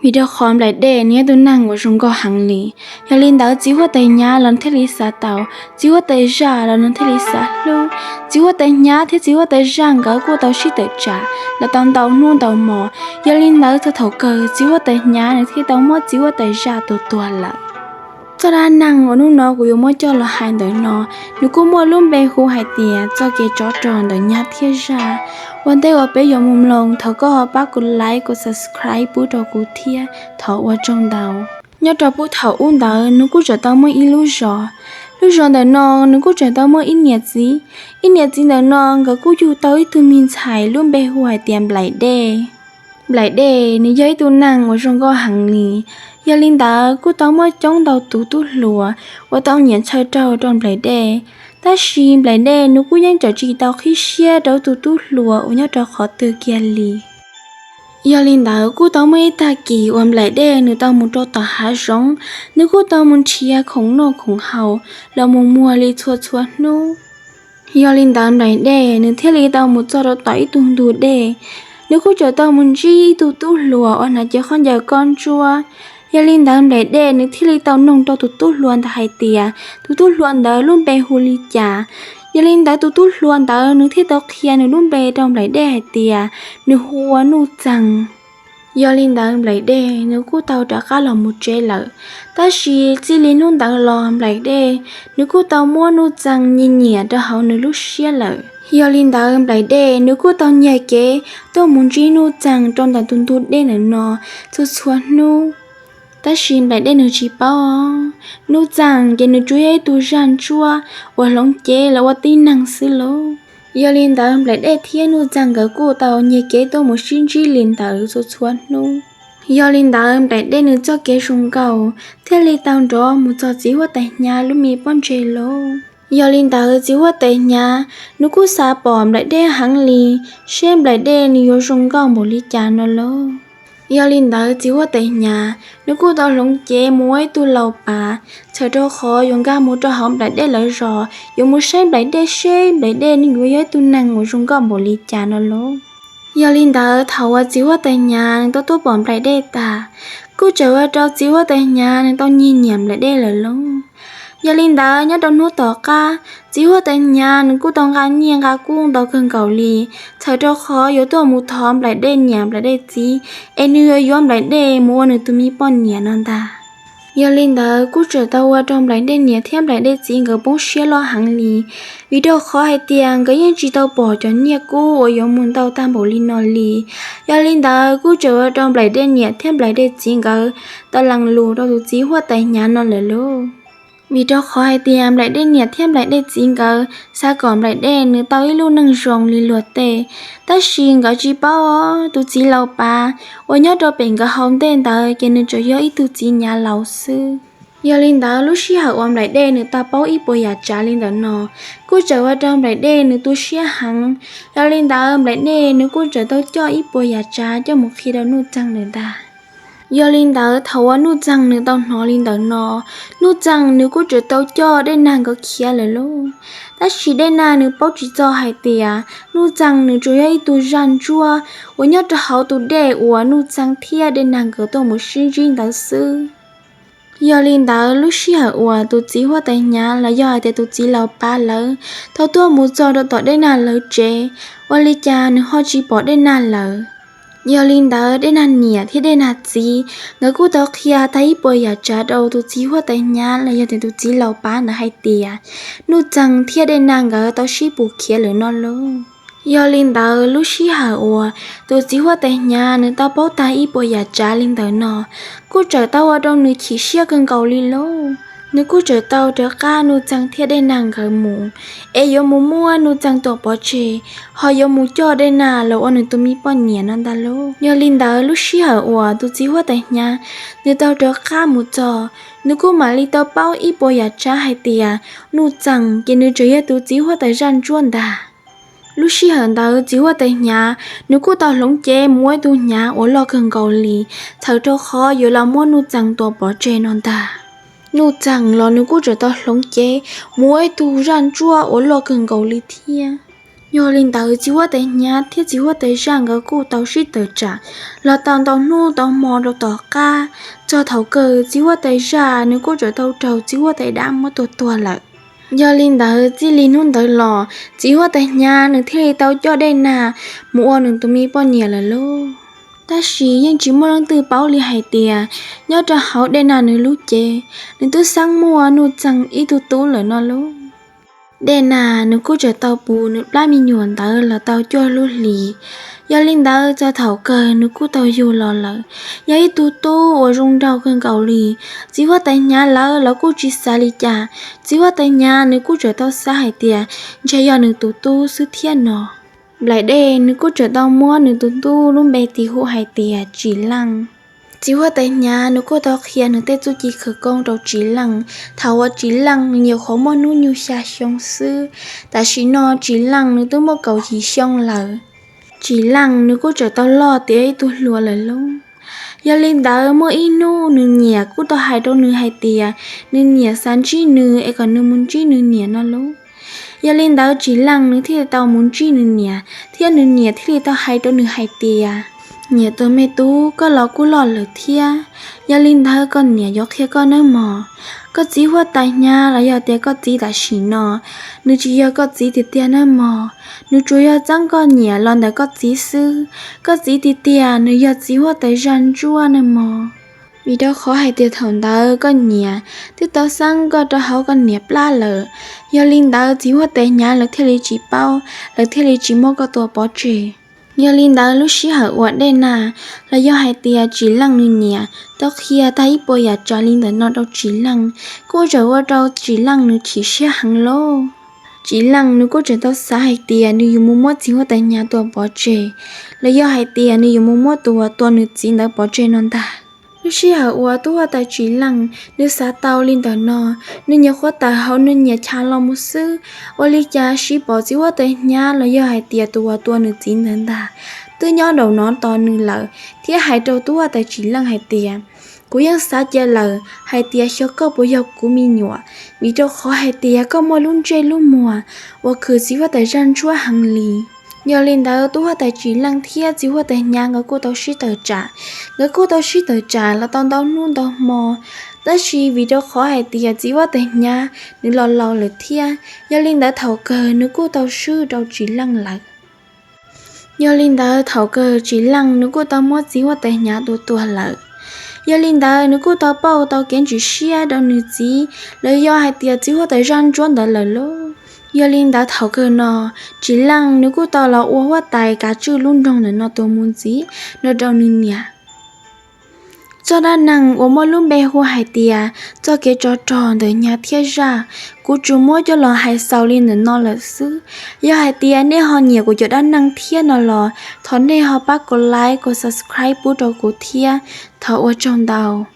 Vim rau qhov Nplaim Dej nws yog ib tug neeg uas zoo nkauj heev li. Yog li ntawd txiv huab tais hnyav los thiaj li xav tau, txiv huab tais zaj los nws thiaj li xav hlub. Txiv huab tais hnyav thiab txiv huab tais zaj nkawd kuj tau sib tawm tsam los tau ntau hnub ntau hmo. Yog li ntawd txog thaum kawg txiv huab tais hnyav nws thiaj tau muab txiv huab tais zaj tua tuag lawm. Txoj dab neeg uas hnub no kuv yuav muab coj los hais ntawm no, nws kuj muaj lub npe hu hais tias txoj kev tsov rog ntawm nyab thiab zaj. Ua ntej uas peb yuav mus mloog, thov koj ho pab kuv like, kuv subscribe pub rau kuv thiab, thov ua tsaug ntau. Nyob rau puag thaum ub ntawd nws kuj tseem tau muaj ib lub zos. Lub zos ntawm no nws kuj tseem tau muaj ib niam txiv. Ib niam txiv ntawm no nkawd kuj yug tau ib tug me ntxhais lub npe hu hais tias Nplaim Dej. Nplaim Dej nws yog ib tug neeg uas zoo nkauj heev li. Yog li ntawd kuj tau muaj coob ntau tus tub hluas uas tau nyiam ntshaw raug rau Nplaim Dej. Tab sis Nplaim Dej nws kuj yeej tseem tsis tau qhib siab rau tus tub hluas uas nyob rau qhov twg kiag li. Yog li ntawd kuj tau muaj ib tag kis uas Nplaim Dej nws tau mus rau tom hav zoov, nws kuj tau mus nrhiav khoom noj khoom haus los mus muag li txhua txhua hnub. Yog li ntawd Nplaim Dej nws thiaj li tau mus txog rau tom ib tug ntug dej. Nws kuj tseem tau mus ntsib ib tug tub hluas uas hnav cev khaub ncaws kob ntsuab. Yog li ntawd Nplaim Dej nws thiaj li tau noog rau tus tub hluas ntawd hais tias tus tub hluas ntawd lub npe hu li cas. Yog li ntawd tus tub hluas ntawd nws thiaj tau qhia nws lub npe rau Nplaim Dej hais tias nws hu ua Nuj Txeeg. Yog li ntawd Nplaim Dej nws kuj tau rov qab los mus tsev lawm. Tab sis txij li hnub ntawd los Nplaim Dej nws kuj tau muab Nuj Txeeg nyiam nyiam rau hauv nws lub siab lawm. Yog li ntawd Nplaim Dej nws kuj tau nyiag kev tuaj mus ntsib Nuj Txeeg rau ntawm tus ntug dej ntawm no txhua txhua hnub. Tab sis Nplaim Dej nws tsis paub, Nuj Txeeg ces nws tsuas yog ib tug zaj ntsuab uas hloov cev los ua tib neeg xwb lauj. Yog li ntawd Nplaim Dej thiab Nuj Txeeg nkawd kuj tau nyiag kev tuaj mus sib ntsib li ntawd txhua txhua hnub. Yog li ntawd Nplaim Dej nws txoj kev zoo nkauj thiaj li tau nrov mus txog txiv huab tais hnyav lub me pob ntseg lauj. Yog li ntawd txiv huab tais hnyav nws kuj xav pom Nplaim Dej heev li, seb Nplaim Dej nws yuav zoo nkauj npaum li cas no lauj. Yog li ntawd txiv huab tais hnyav nws kuj tau hloov cev mus ua ib tug laus pav, txhawm rau qhov yuav nkag mus rau hauv Nplaim Dej lawv zos, yuav mus saib Nplaim Dej seb Nplaim Dej nws yuav yog ib tug neeg uas zoo nkauj npaum li cas no lauj. Yog li ntawd thaum uas txiv huab tais hnyav nws tau tuaj pom Nplaim Dej tag, kuj txawm ua rau txiv huab tais hnyav nws tau nyiag nyiam Nplaim Dej lawm lauj. Yog li ntawd nyob rau hnub tom qab, txiv huab tais hnyav nws kuj tau nqa nyiaj nqa kub ntau kawg nkaus li, txhawm rau qhov yuav tuaj mus thov Nplaim Dej niam Nplaim Dej txiv, es nws yuav yuav Nplaim Dej mus ua nws tus me poj niam no ntag. Yog li ntawd kuj txawm tau ua rau Nplaim Dej niam thiab Nplaim Dej txiv nkawd poob siab loj heev li, vim rau qhov hais tias nkawd yeej tsis tau pom cov nyiaj kub uas yuav mus ntau tag npaum li no li. Yog li ntawd kuj txawm ua rau Nplaim Dej niam thiab Nplaim Dej txiv nkawd tau lees lus rau tus txiv huab tais hnyav no lawm lauj. Vim rau qhov hais tias Nplaim Dej niam thiab Nplaim Dej txiv nkawd xav kom Nplaim Dej nws tau ib lub neej zoo li luag tej, tab sis nkawd tsis paub os, tus txiv laus pav uas nyob rau pem nkawd hauv ntej ntawd ces nws tsuas yog ib tug txiv hnyav laus xwb. Yog li ntawd lub sij hawm uas Nplaim Dej nws tau paub ib puas yam tsav li ntawm no, kuj txawm ua rau Nplaim Dej nws tu siab heev. Yog li ntawd Nplaim Dej nws kuj txawm tau coj ib puas yam tsav coj mus qhia rau Nuj Txeeg lawm ntag. Yog li ntawd thaum uas Nuj Txeeg nws tau hnov li ntawm no, Nuj Txeeg nws kuj txawm tau coj Dej Nag nkawd khiav lawm lauj. Tab sis Dej Nag nws paub tsis txog hais tias Nuj Txeeg nws tsuas yog ib tug zaj ntsuab uas nyob rau hauv tus dej uas Nuj Txeeg thiab Dej Nag nkawd tuaj mus sib ntsib ntawd xwb. Yog li ntawd lub sij hawm uas tus txiv huab tais hnyav los yog hais tias tus txiv laus pav lawv tau tuaj mus txog rau tom Dej Nag lawv tsev, ua li cas nws ho tsis pom Dej Nag lawm. Yog li ntawd Dej Nag niam thiab Dej Nag txiv nkawd kuj tau qhia tag ib puas yam tsav rau tus txiv huab tais hnyav los yog tias tus txiv laus pav ntawd hais tias Nuj Txeeg thiab Dej Nag nkawd tau sib pus khiav lawm no lauj. Yog li ntawd lub sij hawm uas tus txiv huab tais hnyav nws tau paub tag ib puas yam tsav li ntawm no, kuj txawm tau ua rau nws chim siab kawg nkaus li lauj. Nws kuj txawm tau rov qab Nuj Txeeg thiab Dej Nag nkawd mus, es yuav mus muab Nuj Txeeg tua pov tseg, ho yuav mus coj Dej Nag los ua nws tus me poj niam no ntag lauj. Yog li ntawd lub sij hawm uas tus txiv huab tais hnyav nws tau rov qab mus txog, nws kuj mam li tau paub ib puas yam tsav hais tias Nuj Txeeg ces nws tseem yog tus txiv huab tais zaj ntsuab ntag. Lub sij hawm ntawd txiv huab tais hnyav nws kuj tau hloov cev mus ua ib tug hnyav uas loj kawg nkaus li, txhawm rau qhov yuav los muab Nuj Txeeg tua pov tseg no ntag. Nuj Txeeg los nws kuj tseem tau hloov cev mus ua ib tug zaj ntsuab uas loj kawg nkaus li thiab. Yog li ntawd txiv huab tais hnyav thiab txiv huab tais zaj nkawd kuj tau sib tawm tsam los tau ntau hnub ntau hmo rau tom qab, txog thaum kawg txiv huab tais zaj nws kuj tseem tau raug txiv huab tais dab muab tua tuag lawm. Yog li ntawd txij li hnub ntawd los txiv huab tais hnyav nws thiaj li tau coj Dej Nag mus ua nws tus me poj niam lawm lauj. Tab sis yeej tsis muaj leej twg paub li hais tias nyob rau hauv Dej Nag nws lub cev, nws twb xeeb muaj Nuj Txeeg ib tug tub lawm no lauj. Dej Nag nws kuj tseem tau puv nws plab me nyuam ntawd los tau cuaj lub hlis. Yog li ntawd txog thaum kawg nws kuj tau yug los lawm, yog ib tug tub uas zoo nraug kawg nkaus li. Txiv huab tais hnyav lawv los kuj tsis xav li cas, txiv huab tais hnyav nws kuj tseem tau xav hais tias ntshe yog nws tus tub xwb thiab no. Nplaim Dej nws kuj tseem tau muab nws tus tub lub npe tis hu hais tias Tsim Leej. Txiv huab tais hnyav nws kuj tau qhia nws tej txuj ci khawv koob rau Tsim Leej. Thaum uas Tsim Leej nws nyuam qhuav muaj hnub nyoog xya xyoo xwb, tam sim no Tsim Leej nws twb muaj kaum yim xyoo lawm. Tsim Leej nws kuj tseem tau loj tiav ib tug hluas lawm lauj. Yog li ntawd muaj ib hnub nws niam kuj tau hais rau nws hais tias nws niam xav ntsib nws es kom nws mus ntsib nws niam no lauj. Yog li ntawd Tsim Leej nws thiaj li tau mus ntsib nws niam, thiab nws niam thiaj li tau hais rau nws hais tias, Niam tus me tub, koj los kuj loj lawm thiab, yog li ntawd koj niam yuav qhia koj nawb mog. Koj txiv huab tais hnyav los yog tias koj txiv tam sim no, nws tsis yog koj txiv tiag tiag nawb mog, nws tsuas yog txeeb koj niam los ntawm koj txiv xwb. Koj txiv tiag tiag nws yog txiv huab tais zaj ntsuab nawb mog. Vim rau qhov hais tias thaum ntawd koj niam twb tau xeeb koj rau hauv koj niam plab lawm, yog li ntawd txiv huab tais hnyav lawv thiaj li tsis paub, lawv thiaj li tsis muab koj tua pov tseg. Yog li ntawd lub sij hawm uas Dej Nag los yog hais tias Tsim Leej nws niam tau qhia tag ib puas yam tsav li ntawm no rau Tsim Leej, kuj tseem ua rau Tsim Leej nws chim siab heev lauj. Tsim Leej nws kuj tseem tau xav hais tias nws yuav mus muab txiv huab tais hnyav tua pov tseg, los yog hais tias nws yuav mus muab tus uas tua nws txiv ntawd pov tseg no ntag. Lub sij hawm uas tub huab tais Tsim Leej nws xav tau li ntawm no, nws nyuam qhuav tawm hauv nws niam chav los mus xwb, ua li cas sis pom txiv huab tais hnyav los yog hais tias tus uas tua nws txiv ntawd ntag twb nyob nraum no tos nws lawm, thiab hais rau tub huab tais Tsim Leej hais tias, Kuv yeej xav cia lawm hais tias xyov koj puas yog kuv me nyuam, vim rau qhov hais tias koj muaj lub ntsej lub muag uas khwm txiv huab tais zaj ntsuab heev li. Yog li ntawd tub huab tais Tsim Leej thiab txiv huab tais hnyav nkawd kuj tau sib tawm tsam. Nkawd kuj tau sib tawm tsam los tau ntau hnub ntau hmo, tab sis vim rau qhov hais tias txiv huab tais hnyav nws los laus lawm thiab, yog li ntawd thaum kawg nws kuj tau swb rau Tsim Leej lawm. Yog li ntawd thaum kawg Tsim Leej nws kuj tau muab txiv huab tais hnyav tua tuag lawm. Yog li ntawd nws kuj tau pauj tau kev ntsim siab rau nws txiv, los yog hais tias txiv huab tais zaj ntsuab ntawd lawm lauj. Yog li ntawd thaum kawg no Tsim Leej nws kuj tau los ua huab tais kav tswj lub nroog ntawm no tuaj mus ntxiv nrog rau nws niam. Txoj dab neeg uas muaj lub npe hu hais tias txoj kev tsov rog ntawm hnyav thiab zaj, kuv tsuas muab coj los hais xaus li ntawm no lawm xwb. Yog hais tias nej ho nyiam kuv cov dab neeg thiab no los thov nej ho pab kom like kom subscribe pub rau kuv thiab. Thov ua tsaug ntau.